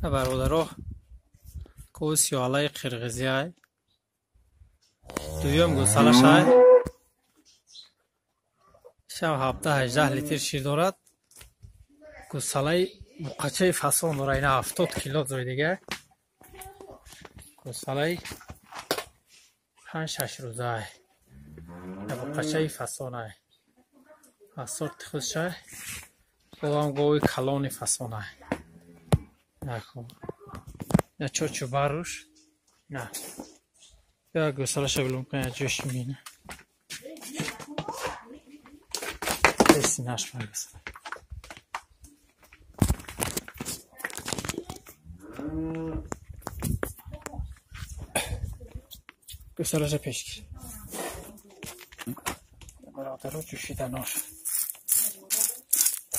Бародаро, гови сиёҳалаи қирғизиай. Дуюм гӯсалашай. Шав 17-18 литр шир дорад. Гӯсалаи буқачаи фасон дорад. Ина 70 кило зоидига. Гӯсалаи 5-6 рӯзаай. Буқачаи фасонай. Аз сорти худшай. Говам гови калони фасонай. На чочу баруш. На. Я гӯсалаша билум кун, ҷӯш мебина. Синаш гӯсала. Гӯсалаша пеш гир. Бародаро, ҷӯшиданош.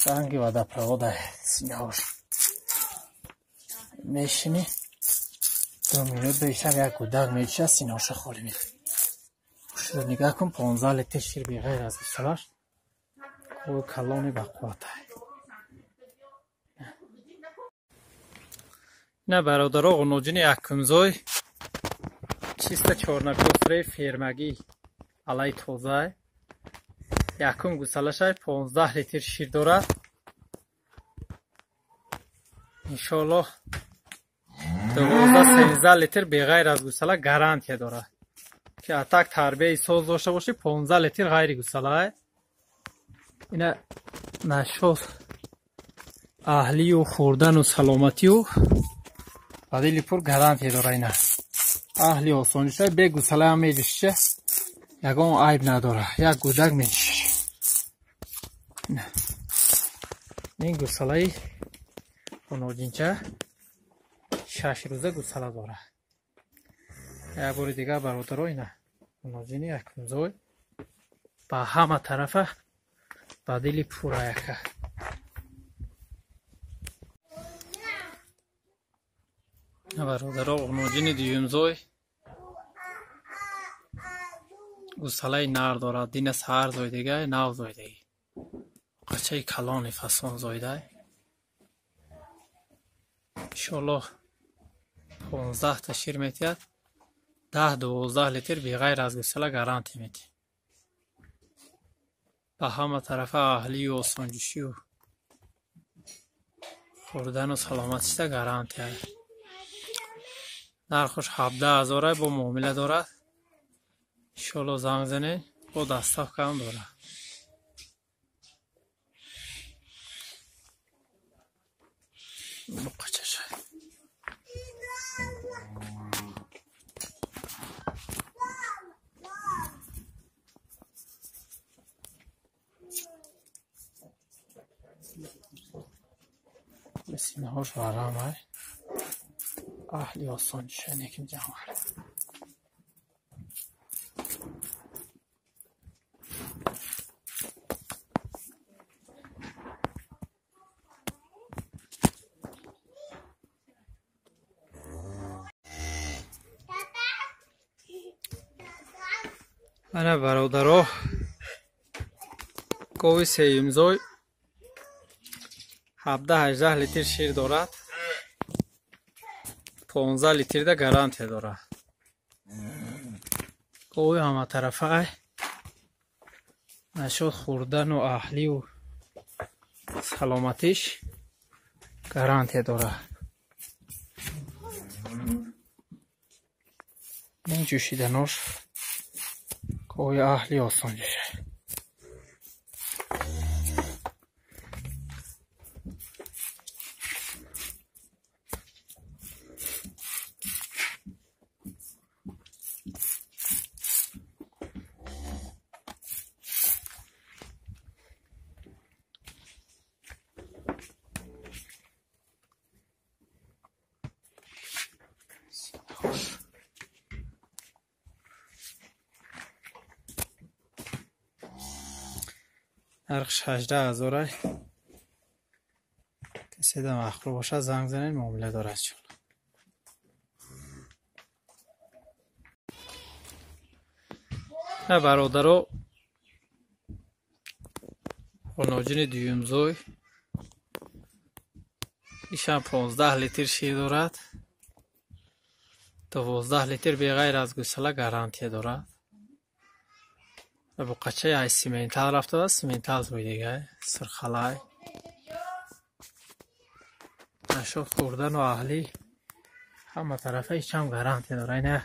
Ранги водопровода синаҳош. Мешини 2 минут бешам як гудак мечиша, синаҳоша холӣ мекунад. Широ нигаҳ кун, 15 литр шир беғайр аз гӯсалаш. Гови калони бақувватай. Ина бародаро, ғуноҷини якумзой чиста чорнакофраи фермагӣ алай тозай. Якум гӯсалашай, 15 литр шир дорад. Иншоаллоҳ 12-13 литр беғайр аз гӯсала гарантия дорад. Ки атак тарбияи соз дошта бошӣ, 15 литр ғайри гӯсалай. Ина нашод аҳлию хӯрдану саломатию ба дили пур гарантия дорад. Ина аҳли осонишай, бе гӯсалаам меҷӯшиша, ягон айб надорад, як гӯдак меҷӯшиш. Ин гӯсалаи ғуноҷинча 6 рӯза гӯсала дорад. Як бори дигар бародаро, ина ғуноҷини якумзой ба ҳама тарафа ба дили пура яка. Бародаро, ғуноҷини дуюмзой гӯсалаи нар дорад. Дина саҳар зоидагай, нав зоидагӣ. Қачаи калони фасон зоидай. Иншоаллоҳ 15 та шир метиҳад. 10-12 литр беғайр аз гӯсала гарантия метиҳад. Ба ҳама тарафа аҳлию осонҷӯшию хӯрдану саломатиша гарантия. Нархуш 17 ҳазорай, бо муомила дорад. Иншоаллоҳ занг занед, бо доставкаам дорад. Буқачаша. Синаҳош варамай. Аҳли осонҷӯша неким ҷамъ. Ана бародаро, гови сеюмзой 17-18 литр шир дорад. 15 литрда гарантия дорад. Гови ҳаматарафаай. Нашод хӯрдану аҳлию саломатиш гарантия дорад. Ин ҷӯшиданош гови аҳли осонҷӯша. Нархш 18 ҳазорай. Касе да махрӯ бошад, занг занед, муомила дорад. На бародаро, ғуноҷини дуюмзой Ишам 15 литр шир дорад. 12 литр беғайр аз гусала гарантия дорад. Буқачаи ай симентал рафтааст, симентал рӯи дига сирхалай. Нашод хӯрдану аҳлӣ ҳама тарафа ҳечам гарантия дорад. Ина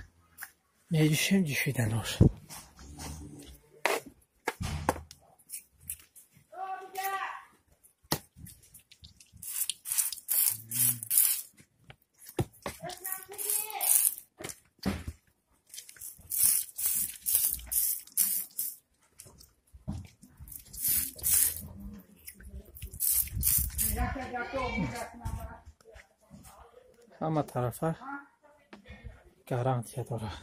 меҷӯшем ҷӯшиданош. Ҳама тарафа гарантия дорад.